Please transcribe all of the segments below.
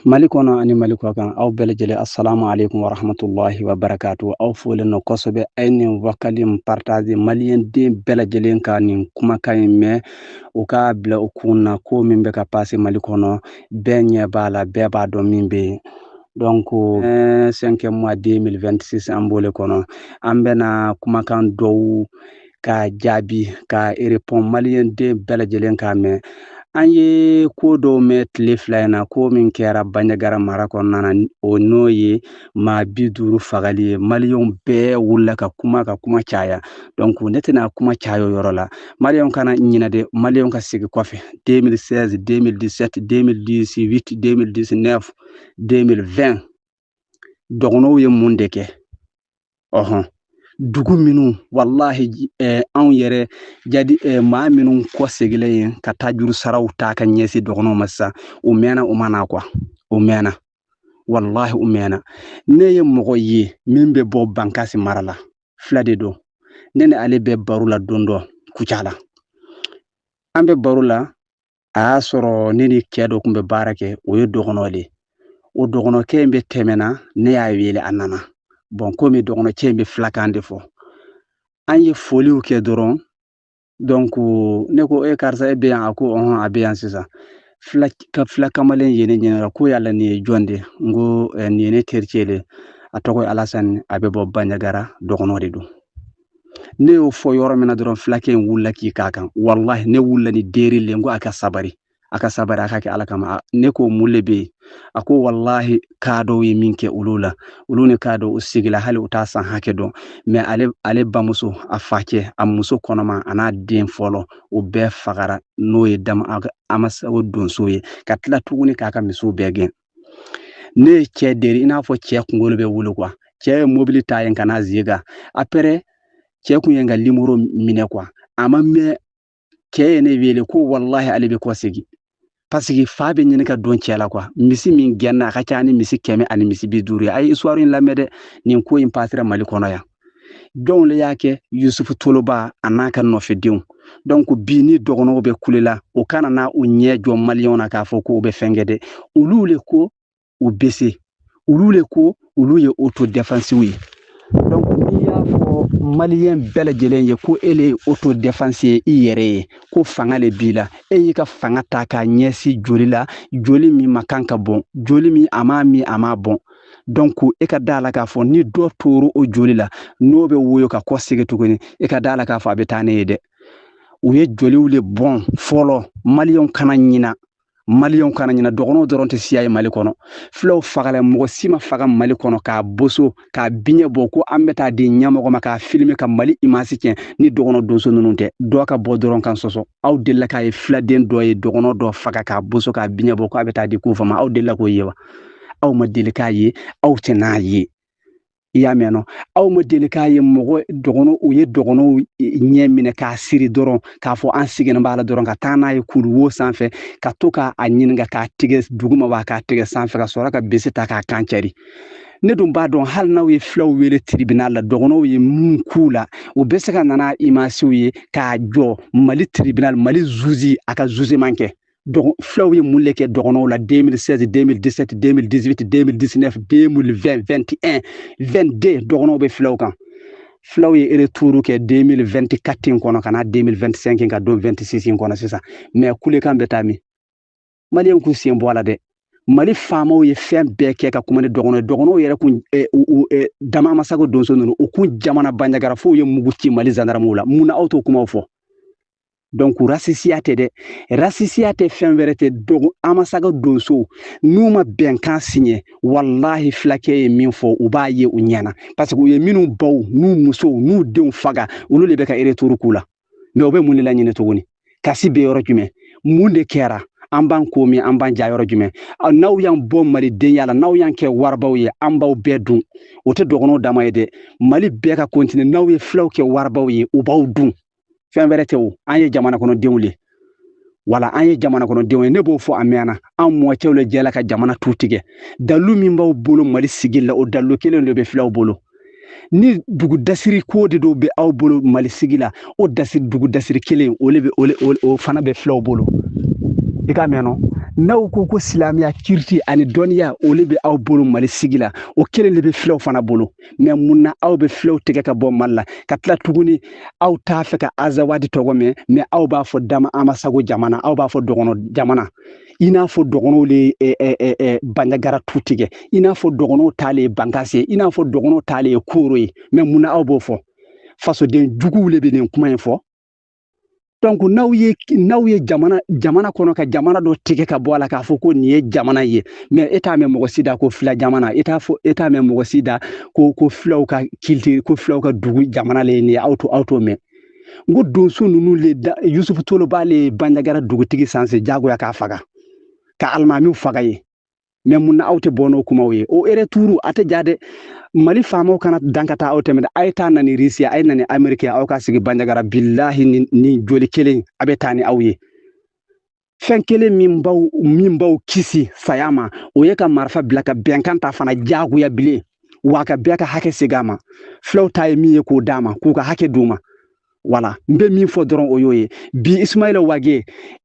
Mali kɔnɔ ani Mali kɔ kan, aw bɛɛ lajɛlen, assalamu alaikum wa rahmatullahi wa barakatuh. Aw folen no kosɛbɛ. A ye nin vocal in partage, maliyɛn den bɛɛ lajɛlen ka nin kumakan in mɛn, u k'a bila u kun na ko min bɛ ka passer Mali kɔnɔ, bɛɛ ɲɛ b'a la, bɛɛ b'a dɔn min bɛ yen. Donc cinquième mois 2026, an b'o le kɔnɔ. An bɛna kumakan dɔw ka jaabi ka répond, maliyɛn den bɛɛ lajɛlen k'a mɛn. An ye ko dɔw mɛn tile 2 in na, ko min kɛra Bandiagara mara kɔnɔna na, o n'o ye maa 50 fagali ye. Maliyɛnw bɛɛ wulila ka kuma, ka kuma caya. Donc ne tɛna kuma caya o yɔrɔ la. Maliyɛnw kana ɲinɛ dɛ, maliyɛnw ka segin kɔfɛ 2016, 2017, 2018, 2019, 2020, dɔgɔnɔw ye mun de kɛ? Ɔhɔn, dugu minnu, walahi, anw yɛrɛ jadi, maa minnu kɔ segilen ye ka taa juru saraw ta ka ɲɛsin dɔgɔnɔw ma sisan, u mɛnna, u ma na quoi, u mɛnna, walahi, u mɛnna. Ne ye mɔgɔ ye min bɛ bɔ Bankasi mara la, fila de don. Ne ni ale bɛ baro la don dɔ Kucala, an bɛ baro la, a y'a sɔrɔ ne ni cɛ dɔ tun bɛ baara kɛ, o ye dɔgɔnɔ de ye. O dɔgɔnɔkɛ in bɛ tɛmɛna, ne y'a wele, a nana. Bon, komi dɔgɔnɔcɛ in bɛ filakan de fɔ, an ye foliw kɛ dɔrɔn. Donc ne ko: "E karisa, e bɛ yan?" A ko: "Ɔhɔn, a bɛ yan sisan." Fila ka fila kamalen ye ne ɲininka ko: "Yala nin ye jɔn de?" N ko: "Nin ye ne tericɛ de, a tɔgɔ ye Alasani, a bɛ bɔ Bandiagara, dɔgɔnɔ de don." Ne y'o fɔ yɔrɔ min na dɔrɔn, filakɛ in wulila k'i k'a kan. Walahi, ne wulila ni deri le. N ko a ka sabari, a ka sabari, a ka kɛ Ala kama. Ne ko: "Mun le bɛ yen?" A ko: "Walahi, kadɔw ye min kɛ olu la, olu ni kadɔw u sigila, hali u t'a san hakɛ dɔn, mais ale bamuso, a facɛ, a muso kɔnɔma, a n'a den fɔlɔ, o bɛɛ fagara, n'o ye dama Amasago donso ye, ka tila tuguni k'a ka misiw bɛɛ gɛn." Ne ye cɛ deri i n'a fɔ cɛ kunkolo bɛ wuli quoi. Cɛ ye mobili ta yen ka na Zega. Après, cɛ kun ye n ka numéro minɛ quoi. A ma mɛn, cɛ ye ne wele ko walahi, ale bɛ kɔ segin, parce que fa bɛ ɲini ka don cɛ la quoi. Misi min gɛnna, a ka ca ni misi 100 ani misi 50 ye. A ye histoire in lamɛn dɛ. Nin ko in pasera Mali kɔnɔ yan. Jɔnw le y'a kɛ? Yusufu Toloba a n'a ka nɔfɛdenw. Donc bi, ni dɔgɔnɔw bɛ kule la, o kana na u ɲɛ jɔ maliyɛnw na k'a fɔ ko u bɛ fɛn kɛ dɛ. Olu le ko u bɛ se, olu le ko olu ye autodéfense ye. Donc n'i y'a fɔ maliyɛn bɛɛ lajɛlen ye ko e le ye autodéfense ye i yɛrɛ ye, ko fanga le b'i la, e y'i ka fanga ta k'a ɲɛsin joli la, joli min ma kan ka bɔn, joli min a m'a min, a m'a bɔn. Donc e ka da la k'a fɔ ni dɔ tora o joli la, n'o bɛ woyo ka kɔ segin tuguni, e ka da la k'a fɔ a bɛ taa ne ye dɛ. U ye joliw le bɔn fɔlɔ. Maliyɛnw kana ɲina, maliyɛnw kana ɲina. Dɔgɔnɔw dɔrɔn tɛ siya ye Mali kɔnɔ. Filaw fagala, mɔgɔ si ma faga Mali kɔnɔ k'a boso, k'a biɲɛ bɔ ko an bɛ taa di ɲɛmɔgɔ ma, k'a filmer ka Mali image tiɲɛ, ni dɔgɔnɔ donso ninnu tɛ. Dɔ ka bɔ dɔrɔn kan sɔsɔ. Aw delila k'a ye filaden dɔ ye dɔgɔnɔ dɔ faga k'a boso, k'a biɲɛ bɔ, k'a bɛ taa di k'u ma? Aw delila k'o ye wa? Aw ma deli k'a ye, aw tɛ n'a ye. I y'a mɛn nɔ? Aw ma deli k'a ye mɔgɔ dɔgɔnɔ, u ye dɔgɔnɔw ɲɛ minɛ k'a siri dɔrɔn, k'a fɔ an seginna b'a la dɔrɔn, ka taa n'a ye kuluwo sanfɛ, ka to k'a ɲininka, k'a tigɛ duguma wa, k'a tigɛ sanfɛ, ka sɔrɔ ka bese ta k'a kan cɛri. Ne dun b'a dɔn, hali n'aw ye filaw wele tribunal la, dɔgɔnɔw ye mun k'u la, u bɛ se ka na n'a imagew ye k'a jɔ Mali tribunal, Mali zuzi a ka jugement kɛ. Filaw ye mun le kɛ dɔgɔnɔw la 2016, 2017, 2018, 2019, 2020, 21, 22? Dɔgɔnɔw bɛ filaw kan. Filaw ye retour kɛ 2024 in kɔnɔ ka na 2025 ka don 26 in kɔnɔ sisan. Mais kulekan bɛ taa min? Maliyɛnw k'u sen bɔ a la dɛ. Mali faamaw ye fɛn bɛɛ kɛ ka kuma ni dɔgɔnɔ ye. Dɔgɔnɔw yɛrɛ kun dama Masago donso ninnu, u kun jamana Bandiagara f'u ye mugu ci Mali zandarmuw la. Mun na aw t'o kumaw fɔ? Donc rasisiya tɛ dɛ, rasisiya tɛ, fɛn wɛrɛ tɛ. Dɔgɔ Amasago donso n'u ma bɛnkan siɲɛ, walahi, filakɛ ye min fɔ, u b'a ye u ɲɛna, parce que u ye minnu baw n'u musow n'u denw faga, olu de bɛ ka retour k'u la. Mais u bɛ mun de laɲini tuguni? Kasi bɛ yɔrɔ jumɛn? Mun de kɛra? An b'an ko min, an b'an ja yɔrɔ jumɛn? N'aw y'an bɔ malidenya la, n'aw y'an kɛ waribaw ye, an b'aw bɛɛ dun. O tɛ dɔgɔnɔw dama ye dɛ, Mali bɛɛ ka continuer. N'aw ye filaw kɛ waribaw ye, u b'aw dun, fɛn wɛrɛ tɛ. O an ye jamana kɔnɔdenw le, wala an ye jamana kɔnɔdenw ye. Ne b'o fɔ a mɛnna. An mɔcɛw le jɛla ka jamana tu tigɛ. Dalu min b'aw bolo Mali sigi la, o dalu kelen de bɛ filaw bolo. Ni dugu dasiri ko de dɔw bɛ aw bolo Mali sigi la, o dasiri, dugu dasiri kelen, o le bɛ o fana bɛ filaw bolo. I ka mɛn nɔ? N'aw ko ko silamɛya kiriti ani dɔnniya olu bɛ aw bolo Mali sigi la, o kelen de bɛ filaw fana bolo. Mais mun na aw bɛ filaw tigɛ ka bɔ Mali la ka tila tuguni aw t'a fɛ ka Azawadi tɔgɔ mɛn, mais aw b'a fɔ Dama Amasago jamana, aw b'a fɔ dɔgɔnɔ jamana, i n'a fɔ dɔgɔnɔw le Banjagara tu tigɛ, i n'a fɔ dɔgɔnɔw ta le ye Bankasi ye, i n'a fɔ dɔgɔnɔw ta le ye Koro ye. Mais mun na aw b'o fɔ? Fasoden juguw le bɛ nin kuma in fɔ. Donc n'aw ye jamana kɔnɔ ka jamana dɔ tigɛ ka bɔ a la k'a fɔ ko nin ye jamana ye, mais e t'a mɛn mɔgɔ si da ko fila jamana, e t'a mɛn mɔgɔ si da ko filaw ka culture, ko filaw ka dugu jamana le ye nin ye, aw t'o mɛn. N ko donso ninnu le da Yusufu Toloba le ye Banjagara dugutigi sanse jagoya k'a faga, ka alimamiw faga ye. Mais mun na aw tɛ bɔ n'o kumaw ye? O retour a tɛ ja dɛ. Mali faamaw kana dan ka taa aw tɛmɛ dɛ. A ye taa na ni Russie, a ye na ni Amérique, aw ka sigi Banjagara, bilahi ni joli kelen a bɛ taa ni aw ye. Fɛn kelen min b'aw kisi saya ma, o ye ka marifa bila ka bɛnkan ta fana diyagoya bilen, wa ka bɛɛ ka hakɛ segin a ma. Filaw ta ye min ye k'o d'a ma, k'u ka hakɛ d'u ma. Wala n bɛ min fɔ dɔrɔn o y'o ye. Bi Ismaila Wage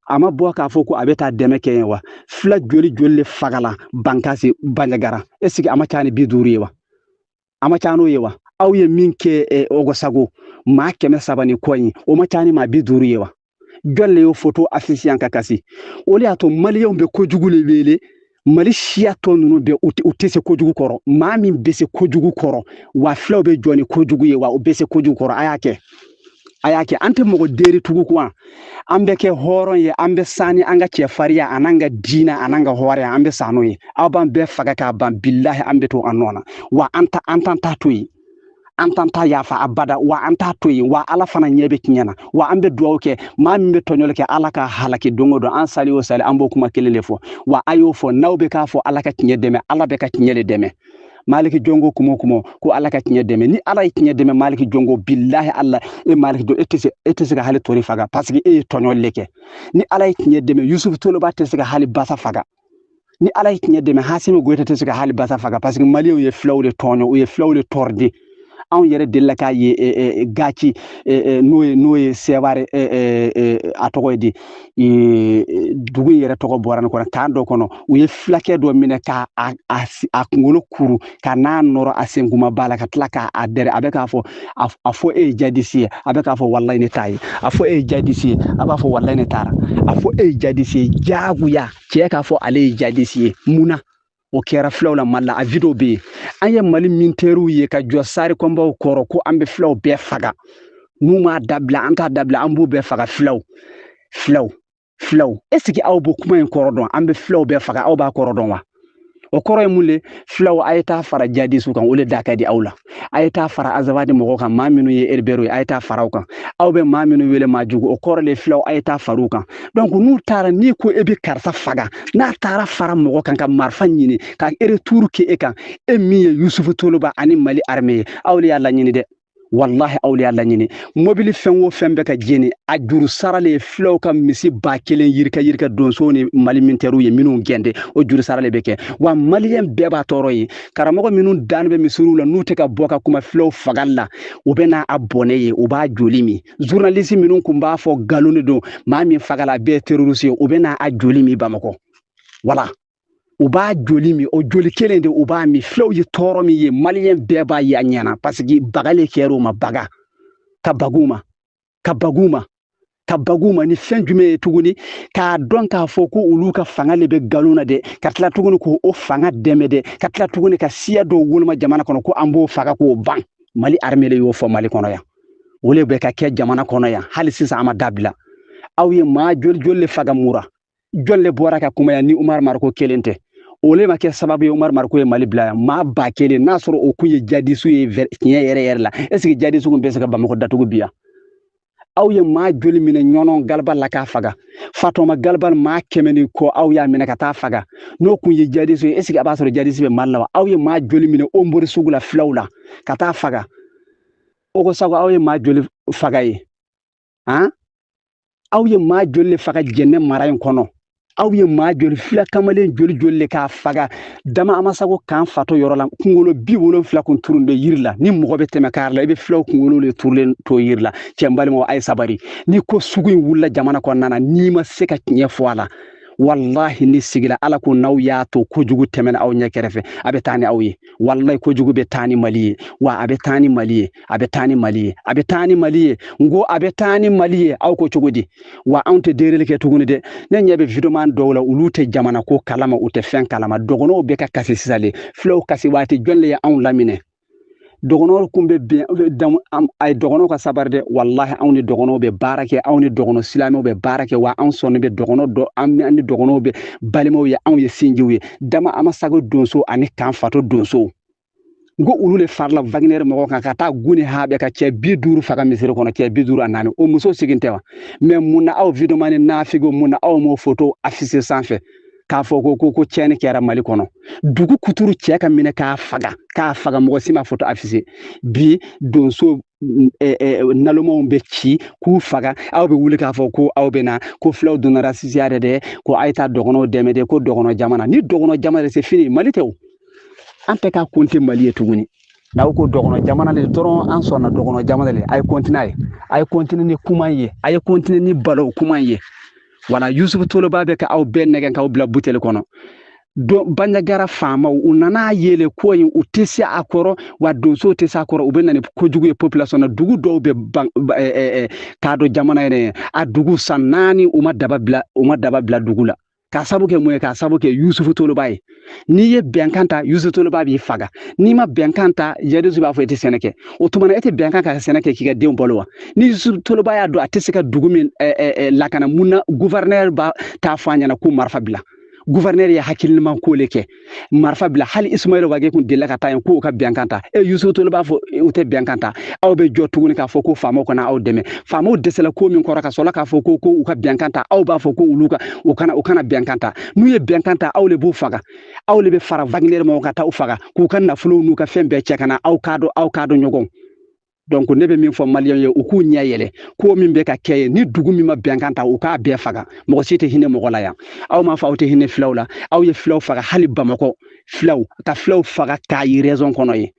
a ma bɔ k'a fɔ ko a bɛ taa dɛmɛ kɛ yen wa? Fila joli joli le fagala Bankasi Banjagara, est ce que a ma ca ni 50 ye wa? A ma ca n'o ye wa? Aw ye min kɛ Ogosago maa 300 ni kɔ in, o ma ca ni maa 50 ye wa? Jɔn le y'o photo affiché yan ka kasi? O de y'a to maliyɛnw bɛ kojugu le wele. Mali siya tɔ ninnu bɛɛ u tɛ se kojugu kɔrɔ. Maa min bɛ se kojugu kɔrɔ, wa filaw bɛ jɔ ni kojugu ye, wa u bɛ se kojugu kɔrɔ. A y'a kɛ, a y'a kɛ. An tɛ mɔgɔ deri tugu kuwa. An bɛ kɛ hɔrɔn ye, an bɛ san ni an ka cɛfarinya an'an ka diinɛ an'an ka hɔrɔnya, an bɛ san n'o ye. Aw b'an bɛɛ faga k'a ban, bilahi an bɛ to an nɔ na. Wa an t'an ta to yen, an t'an ta yafa abada, wa an t'a to yen. Wa Ala fana ɲɛ bɛ tiɲɛ na, wa an bɛ dugawu kɛ maa min bɛ tɔɲɔli kɛ, Ala ka halaki don o don. An sali o sali, an b'o kuma kelen de fɔ. Wa a y'o fɔ, n'aw bɛ k'a fɔ Ala ka tiɲɛ dɛmɛ, Ala bɛ ka tiɲɛ de dɛmɛ. Maliki Jongo kumo ko Ala ka tiɲɛ dɛmɛ. Ni Ala ye tiɲɛ dɛmɛ Maliki Jongo, bilahi Ala e Maliki Jongo, e tɛ se ka hali tori faga, parce que e ye tɔɲɔli le kɛ. Ni Ala ye tiɲɛ dɛmɛ, Yusufu Toloba tɛ se ka hali basa faga. Ni Ala ye tiɲɛ dɛmɛ, Hasimi Goyita tɛ se ka hali basa faga, parce que maliyɛnw ye filaw de tɔɲɔ, u ye filaw de tɔrɔdi. Anw yɛrɛ delila k'a ye Gaci, n'o ye Seware, a tɔgɔ ye di, dugu in yɛrɛ tɔgɔ bɔra nin kɔnɔ, kan dɔ kɔnɔ, u ye filakɛ dɔ minɛ k'a a kunkolo kuru ka n'a nɔrɔ a senkumaba la, ka tila k'a dɛrɛ. A bɛ k'a fɔ, a fɔ e ye jadisi ye, a bɛ k'a fɔ walayi ne t'a ye. A fɔ e ye jadisi ye, a b'a fɔ walayi ne taara. A fɔ e ye jadisi ye, diyagoya cɛ k'a fɔ ale ye jadisi ye. Mun na o kɛra filaw la Mali la? A video bɛ yen. An ye Mali militaires ye ka jɔ sari kɔnbaw kɔrɔ ko an bɛ filaw bɛɛ faga, n'u m'a dabila an t'a dabila, an b'u bɛɛ faga. Filaw filaw filaw, est ce que aw b'o kuma in kɔrɔ dɔn? An bɛ filaw bɛɛ faga, aw b'a kɔrɔ dɔn wa? O kɔrɔ ye mun le? Filaw a ye taa fara jadisiw kan, o le da ka di aw la. A ye taa fara Azawadi mɔgɔw kan, maa minnu ye erebɛriw ye, a ye taa fara u kan. Aw bɛ maa minnu wele maa jugu, o kɔrɔ le filaw a ye taa fara u kan. Donc n'u taara, n'i ko e bɛ karisa faga, n'a taara fara mɔgɔ kan ka marifa ɲini ka retour kɛ e kan, e min ye Yusufu Toloba ani Mali armée ye, aw le y'a laɲini dɛ. Wallahi aw le y'a laɲini. Mobili fɛn o fɛn bɛ ka jeni, a juru sara le ye filaw ka misi 1000 yirika donsow ni Mali militaires ye minnu gɛnde, o juru sara le bɛ kɛ. Wa maliyɛn bɛɛ b'a tɔɔrɔ ye. Karamɔgɔ minnu dan bɛ misiriw la, n'u tɛ ka bɔ ka kuma filaw fagali la, u bɛ n'a a bɔnɛ ye, u b'a joli min. Journaliste minnu kun b'a fɔ nkalon de don, maa min fagala a bɛɛ ye terroriste ye, u bɛ n'a a joli min Bamakɔ. Wala u b'a joli min, o joli kelen de u b'a min. Filaw ye tɔɔrɔ min ye, maliyɛn bɛɛ b'a ye a ɲɛna, parce que baga le kɛra u ma, baga ka bag'u ma, ka bag'u ma, ka bag'u ma. Ni fɛn jumɛn ye tuguni k'a dɔn k'a fɔ ko olu ka fanga le bɛ nkalon na dɛ, ka tila tuguni k'o fanga dɛmɛ dɛ, ka tila tuguni ka siya dɔw woloma jamana kɔnɔ ko an b'o faga k'o ban. Mali armée le y'o fɔ Mali kɔnɔ yan, o le bɛ ka kɛ jamana kɔnɔ yan hali sisan, a ma dabila. Aw ye maa joli joli le faga Mura? Jɔn le bɔra ka kuma yan ni Umar Mariko kelen tɛ? O le ma kɛ sababu ye Umar Mariko ye Mali bila yan maa 1000. N'a sɔrɔ o kun ye jadisiw ye tiɲɛ yɛrɛ yɛrɛ la, est ce que jadisiw kun bɛ se ka Bamakɔ datugu bi yan? Aw ye maa joli minɛ ɲɔnɔ galiba la k'a faga? Fatɔma galiba maa 100 ni kɔ aw y'a minɛ ka taa faga. N'o kun ye jadisiw ye, est ce que a b'a sɔrɔ jadisi bɛ Mali la wa? Aw ye maa joli minɛ Onbori sugu la filaw la ka taa faga? Ogosago aw ye maa joli faga ye? Han, aw ye maa joli le faga Jɛnɛ mara in kɔnɔ? Aw ye maa joli fila kamalen joli joli le k'a faga Dama Amasago kan fatɔ yɔrɔ la? Kunkolo 70 kun turun bɛ yiri la. Ni mɔgɔ bɛ tɛmɛ kari la, i bɛ filaw kunkolo le turulen to yiri la. Cɛ n balimaw, a ye sabari. Ni ko sugu in wulila jamana kɔnɔna na, n'i ma se ka tiɲɛ fɔ a la, Walahi ni sigila Ala ko n'aw y'a to kojugu tɛmɛna aw ɲɛ kɛrɛfɛ, a bɛ taa ni aw ye. Walahi kojugu bɛ taa ni Mali ye, wa a bɛ taa ni Mali ye, a bɛ taa ni Mali ye, a bɛ taa ni Mali ye. N ko a bɛ taa ni Mali ye. Aw ko cogo di? Wa anw tɛ dereli kɛ tuguni dɛ. Ne ɲɛ bɛ videoman dɔw la, olu tɛ jamana ko kalama, u tɛ fɛn kalama. Dɔgɔnɔw bɛ ka kasi sisan de, filaw kasi waati jɔn de ye anw laminɛ? Dɔgɔnɔw kun bɛ bin a ye dɔgɔnɔw ka sabari dɛ. Walahi anw ni dɔgɔnɔw bɛ baara kɛ, anw ni dɔgɔnɔ silamɛw bɛ baara kɛ, wa anw sɔnni bɛ dɔgɔnɔ dɔ, an ni dɔgɔnɔw bɛ balimaw ye, anw ye sinjiw ye. Dama Amasago donso ani kan fato donso, n ko olu le farila Wagner mɔgɔw kan ka taa gun ni ha bɛ ka cɛ 50 faga misiri kɔnɔ, cɛ 54. O muso sigin tɛ wa? Mais mun na aw videomani nafigiw, mun na aw m'o photo affiché sanfɛ k'a fɔ ko tiɲɛni kɛra Mali kɔnɔ? Dugu kuturu cɛ ka minɛ k'a faga, k'a faga, mɔgɔ si ma photo affiché. Bi donso nalomaw bɛ ci k'u faga, aw bɛ wuli k'a fɔ ko aw bɛ na ko filaw donna rasisiya dɛ dɛ, ko a ye taa dɔgɔnɔw dɛmɛ dɛ, ko dɔgɔnɔ jamana ni dɔgɔnɔ jamana c'est fini. Mali tɛ o, an tɛ ka compter Mali ye tuguni. N'aw ko dɔgɔnɔ jamana de dɔrɔn, an sɔnna dɔgɔnɔ jamana de. A ye continuer, a ye a ye continuer ni kuma ye, a ye continuer ni balo kuma ye. Wala Yusufu Toloba bɛ ka aw bɛɛ nɛgɛn k'aw bila buteli kɔnɔ. Don Banjagara faamaw, u nana yele ko in, u tɛ se a kɔrɔ, wa donsow tɛ se a kɔrɔ. U bɛ na ni kojugu ye population na. Dugu dɔw bɛ ban k'a dɔn jamana yɛrɛ, a dugu san 4 u ma daba bila, u ma daba bila dugu la. K'a sabu kɛ mun ye? K'a sabu kɛ Yusufu Toloba ye. N'i ye bɛnkan ta, Yusufu Toloba b'i faga. N'i ma bɛnkan ta, jihadistes b'a fɔ i tɛ sɛnɛ kɛ. O tuma na e tɛ bɛnkan ka sɛnɛ kɛ k'i ka denw balo wa? Ni Yusufu Toloba y'a dɔn a tɛ se ka dugu min lakana, mun na gouverneur b'a t'a fɔ a ɲɛna ko marifa bila? Gouverneur ye hakilima ko le kɛ, marifa bila. Hali Ismaël Wagué kun delila ka taa yen k'o ka bɛnkan ta. E Yusufu Toloba b'a fɔ u tɛ bɛnkan ta. Aw bɛ jɔ tuguni k'a fɔ ko faamaw kana aw dɛmɛ. Faamaw dɛsɛla ko min kɔrɔ ka sɔrɔ k'a fɔ ko u ka bɛnkan ta, aw b'a fɔ ko olu ka u kana bɛnkan ta. N'u ye bɛnkan ta, aw le b'u faga, aw le bɛ fara Wagner mɔgɔw ka taa u faga k'u ka nafolow n'u ka fɛn bɛɛ cɛ ka na. Aw k'a dɔn, aw k'a dɔn ɲɔgɔn. Donc ne bɛ min fɔ maliyɛnw ye, u k'u ɲɛ yɛlɛ. Ko min bɛ ka kɛ ye, ni dugu min ma bɛnkan ta, u k'a bɛɛ faga. Mɔgɔ si tɛ hinɛ mɔgɔ la yan. Aw m'a fɔ aw tɛ hinɛ filaw la, aw ye filaw faga. Hali Bamakɔ filaw, ka filaw faga k'a ye région kɔnɔ ye,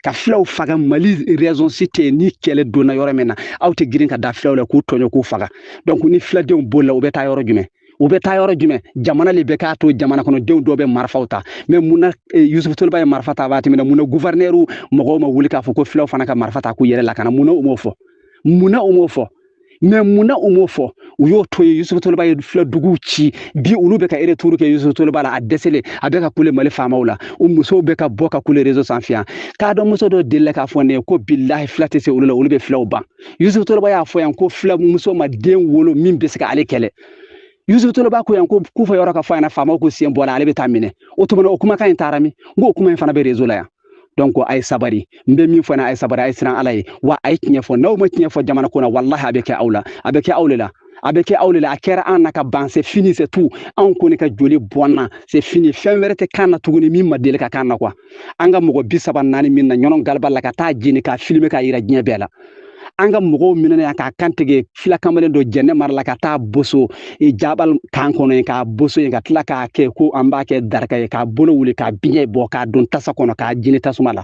ka filaw faga. Mali région si tɛ yen ni kɛlɛ donna yɔrɔ min na, aw tɛ girin ka da filaw la k'u tɔɲɔ k'u faga. Donc ni filadenw bolila, u bɛ taa yɔrɔ jumɛn? U bɛ taa yɔrɔ jumɛn? Jamana le bɛ k'a to jamana kɔnɔdenw dɔw bɛ marifaw ta. Mais mun na Yusufu Toloba ye marifa ta waati min na, mun na gouverneur mɔgɔw ma wuli k'a fɔ ko filaw fana ka marifa ta k'u yɛrɛ lakana? Mun na u m'o fɔ? Mun na u m'o fɔ? Mais mun na u m'o fɔ? U y'o to yen. Yusufu Toloba ye fila duguw ci, bi olu bɛ ka retour kɛ Yusufu Toloba la. A dɛsɛlen, a bɛ ka kule Mali faamaw la. U musow bɛ ka bɔ ka kule réseau sanfɛ yan. K'a dɔn muso dɔ delila k'a fɔ ne ye ko bilahi fila tɛ se olu la, olu bɛ filaw ban. Yusufu Toloba y'a fɔ yan ko fila muso ma den wolo min bɛ se ka ale kɛlɛ. Yusufu Toloba ko yan ko k'u fɔ yɔrɔ ka fɔ a ɲɛna, faamaw ko sen bɔra, ale bɛ taa minɛ. O tuma o kumakan in taara min? N k'o kuma in fana bɛ réseau la yan. Donc a ye sabari, n bɛ min fɔ n'a, a ye sabari, a ye siran Ala ye, wa a ye tiɲɛ fɔ. N'aw ma tiɲɛ fɔ jamana ko na, walahi a bɛ kɛ aw la, a bɛ kɛ aw de la, a bɛ kɛ aw de la. A kɛra an na ka ban, c'est fini, c'est tout. Anw kɔni ka joli bɔn na, c'est fini. Fɛn wɛrɛ tɛ kan na tuguni min ma deli ka kan na quoi. An ka mɔgɔ 34 min na ɲɔnɔ galiba la ka taa jeni k'a filmer k'a yira diɲɛ bɛɛ la. An ka mɔgɔw minɛ yan k'a kantigɛ, fila kamalen dɔ jɛnɛ mara la ka taa boso jabal kan kɔnɔ yen, k'a boso yen, ka tila k'a kɛ ko an b'a kɛ daraka ye, k'a bolo wuli, k'a biɲɛ bɔ, k'a don tasa kɔnɔ, k'a jini tasuma la.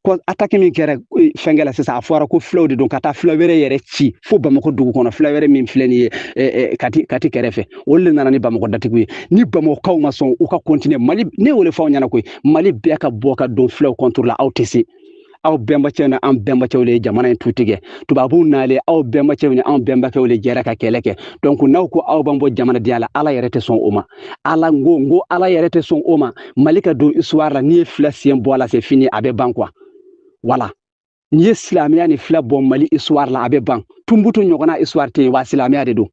Ko attaque min kɛra fɛnkɛ la sisan, a fɔra ko filaw de don, ka taa fila wɛrɛ yɛrɛ ci fo Bamakɔ dugu kɔnɔ. Fila wɛrɛ min filɛ nin ye Kati kɛrɛfɛ, olu de nana ni Bamakɔ datigiw ye. Ni Bamakɔkaw ma sɔn, u ka continuer. Mali, ne y'o de fɔ aw ɲɛna koyi, Mali bɛɛ ka bɔ ka don filaw contre la. Aw tɛ se. Aw bɛnbacɛw ni an bɛnbacɛw de ye jamana in tu tigɛ. Tubabuw nalen, aw bɛnbacɛw ni anw bɛnbakɛw de jɛra ka kɛlɛ kɛ. Donc n'aw ko aw b'an bɔ jamanadenya la, Ala yɛrɛ tɛ sɔn o ma. Ala n ko, n ko Ala yɛrɛ tɛ sɔn o ma. Mali ka don histoire la, n'i ye fila sen bɔ a la, c'est fini, a bɛ ban quoi. Voilà, n'i ye silamɛya ni fila bɔ Mali histoire la, a bɛ ban. Tumbutu ɲɔgɔnna histoire tɛ yen, wa silamɛya de don.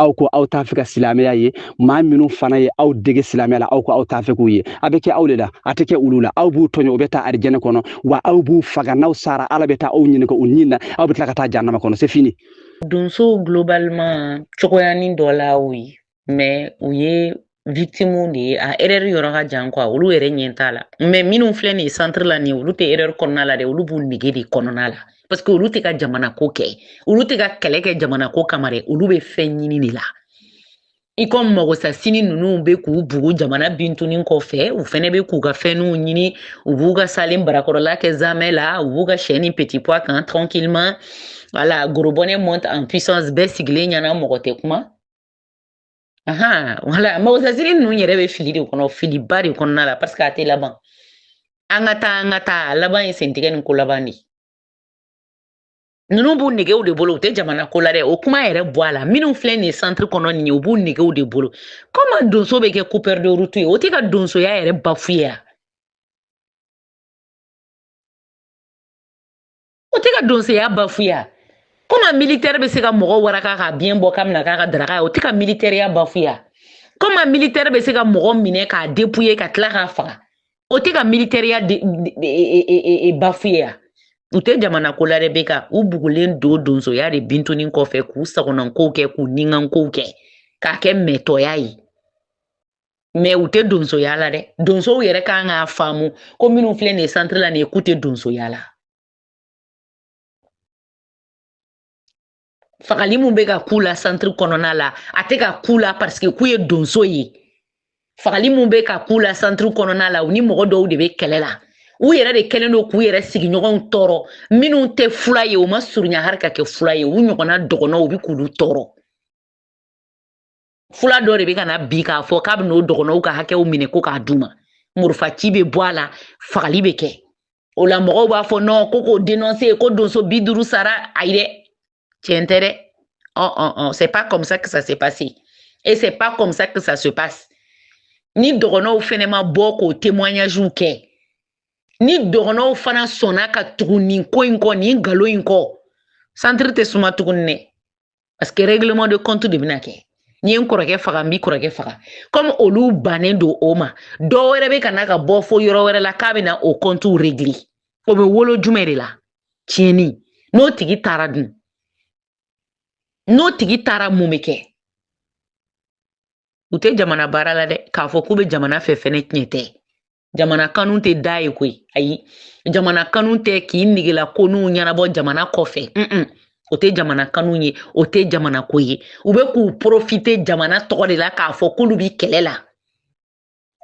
Aw ko aw t'a fɛ ka silamɛya ye, maa minnu fana ye aw dege silamɛya la, aw ko aw t'a fɛ k'u ye. A bɛ kɛ aw de la, a tɛ kɛ olu la. Aw b'u tɔɲɔ, u bɛ taa arijɛnɛ kɔnɔ, wa aw b'u faga. N'aw sara, Ala bɛ taa aw ɲininka u nin na, aw bɛ tila ka taa jahanama kɔnɔ, c'est fini. Donsow globalement cogoyanin dɔ la o ye, mais u ye victime de ye. A erreur yɔrɔ ka jan quoi, olu yɛrɛ ɲɛ t'a la. Mais minnu filɛ nin ye centre la nin ye, olu tɛ erreur kɔnɔna la dɛ, olu b'u nege de kɔnɔna la, parce que olu tɛ ka jamana ko kɛ, olu tɛ ka kɛlɛ kɛ jamana ko kama dɛ, olu bɛ fɛn ɲini de la. I komi magosa sini ninnu bɛ k'u bugu jamana bintunin kɔfɛ, u fɛnɛ bɛ k'u ka fɛnw ɲini, u b'u ka salen barakɔrɔla kɛ zamɛ la, u b'u ka sɛ ni petit pois kan tranquillement. Voilà, gorobɔnɛ monte en puissance, bɛɛ sigilen ɲɛna, mɔgɔ tɛ kuma. Ahan, wala magosasiri ninnu yɛrɛ bɛ fili de kɔnɔ, filiba de kɔnɔna la, parce que a tɛ laban. An ka taa, an ka taa, a laban ye sentigɛ ni ko laban de. Ninnu b'u negew de bolo, u tɛ jamana ko la dɛ. O kuma yɛrɛ bɔ a la. Minnu filɛ nin ye centre kɔnɔ nin ye, u b'u negew de bolo. Comment donso bɛ kɛ coupeur de route ye? O tɛ ka donsoya yɛrɛ bafouer ya? O tɛ ka donsoya bafouer ya? Comment militaire bɛ se ka mɔgɔ waraka k'a biɲɛ bɔ k'a bɛna k'a ka daraka ye? O tɛ ka militaire bafouer ya? Comment militaire bɛ se ka mɔgɔ minɛ k'a dépouiller ka tila k'a faga? O tɛ ka militaire bafouer ya? U tɛ jamana ko la dɛ. Bɛ ka u bugulen don donsoya de bintunin kɔfɛ, k'u sagonankow kɛ, k'u ninkankow kɛ, k'a kɛ mɛtɔya ye. Mais u tɛ donsoya la dɛ. Donsow yɛrɛ kan k'a faamu ko minnu filɛ nin ye centre la nin ye, k'u tɛ donsoya la. Fagali mun bɛ ka k'u la centre kɔnɔna la, a tɛ ka k'u la parce que k'u ye donso ye. Fagali mun bɛ ka k'u la centre kɔnɔna la, u ni mɔgɔ dɔw de bɛ kɛlɛ la. U yɛrɛ de kɛlen don k'u yɛrɛ sigiɲɔgɔnw tɔɔrɔ. Minnu tɛ fula ye, u ma surunya hali ka kɛ fula ye, u ɲɔgɔnna dɔgɔnɔw u bɛ k'olu tɔɔrɔ. Fula dɔ de bɛ ka na bi k'a fɔ k'a bɛ n'o dɔgɔnɔw ka hakɛw minɛ ko k'a d'u ma. Murufaci bɛ bɔ a la, fagali bɛ kɛ. O la mɔgɔw b'a fɔ non, ko k'o dénoncer, ko donso 50 sara. Ayi dɛ, tiɲɛ tɛ dɛ. Oh, c'est pas comme ça que ça s'est passé. Et c'est pas comme ça que ça se passe. Ni dɔgɔnɔw fɛnɛ ma bɔ k'o témoignage kɛ, ni dɔgɔnɔw fana sɔnna ka tugu nin ko in kɔ, nin nkalon in kɔ, centre tɛ suma tuguni dɛ. Parce que règlement de compte de bɛna kɛ. N'i ye n kɔrɔkɛ faga, n b'i kɔrɔkɛ faga. Comme olu bannen don o ma, dɔ wɛrɛ bɛ ka na ka bɔ fo yɔrɔ wɛrɛ la k'a bɛna o compte régler. O bɛ wolo jumɛn de la? Tiɲɛni. N'o tigi taara dun? N'o tigi taara, mun bɛ kɛ? U tɛ jamana baara la dɛ. K'a fɔ k'u bɛ jamana fɛ fɛnɛ, tiɲɛ tɛ. Jamana kanu tɛ da ye koyi. Ayi, jamana kanu tɛ k'i negela ko n'u ɲɛnabɔ jamana kɔfɛ. O tɛ jamana kanu ye, o tɛ jamana ko ye. U bɛ k'u profiter jamana tɔgɔ de la k'a fɔ k'olu bi kɛlɛ la.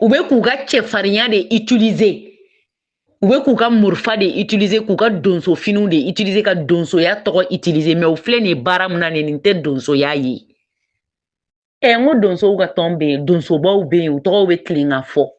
U bɛ k'u ka cɛfarinya de utiliser, u bɛ k'u ka morifa de utiliser, k'u ka donsofiniw de utiliser, ka donsoya tɔgɔ utiliser. Mais u filɛ nin ye baara min na nin, nin tɛ donsoya ye. Ɛ, n ko donsow ka tɔn bɛ yen, donsobaw bɛ yen, u tɔgɔw bɛ tilen ka fɔ.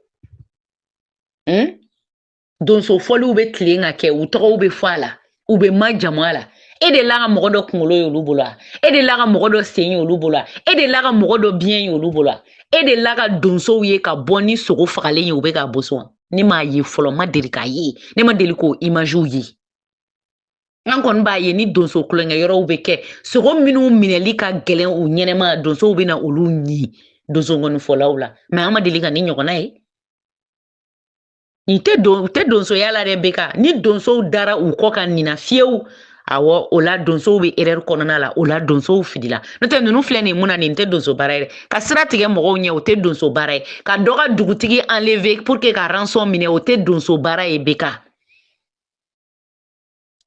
Donso fɔliw bɛ tilen ka kɛ, u tɔgɔw bɛ fɔ a la, u bɛ majamu a la. E de la ka mɔgɔ dɔ kunkolo ye olu bolo wa? E de la ka mɔgɔ dɔ sen ye olu bolo wa? E de la ka mɔgɔ dɔ biɲɛ ye olu bolo wa? E de la ka donsow ye ka bɔ ni sogo fagalen ye, u bɛ k'a boson wa? Ne m'a ye fɔlɔ, n ma deli k'a ye, ne ma deli k'o imagew ye. An kɔni b'a ye ni donso kulonkɛ yɔrɔw bɛ kɛ, sogo minnu minɛli ka gɛlɛn u ɲɛnɛma, donsow bɛ na olu ɲi donso ŋɔnifɔlaw la. Mais an ma deli ka ni ɲɔgɔnna ye. Nin tɛ don, u tɛ donsoya la dɛ. Bɛ ni donsow dara u kɔ ka nin na fiyewu, awɔ, o la donsow bɛ erreur kɔnɔna la, o la donsow filila. N'o tɛ, ninnu filɛ nin ye mun na, nin tɛ donso baara ye dɛ. Ka sira tigɛ mɔgɔw ɲɛ, o tɛ donso baara ye. Ka dɔ ka dugutigi enlever pour que ka rançon minɛ, o tɛ donso baara ye. Bɛ ka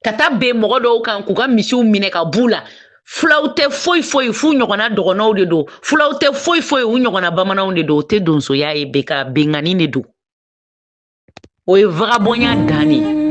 taa ben mɔgɔ dɔw kan k'u ka misiw minɛ ka b'u la. Fulaw tɛ foyi foyi, f'u ɲɔgɔnna dɔgɔnɔw de don. Fulaw tɛ foyi foyi, u ɲɔgɔnna bamananw de don. O tɛ donsoya ye. Bɛ ka bengani de don, o ye vagabɔnya dan de ye.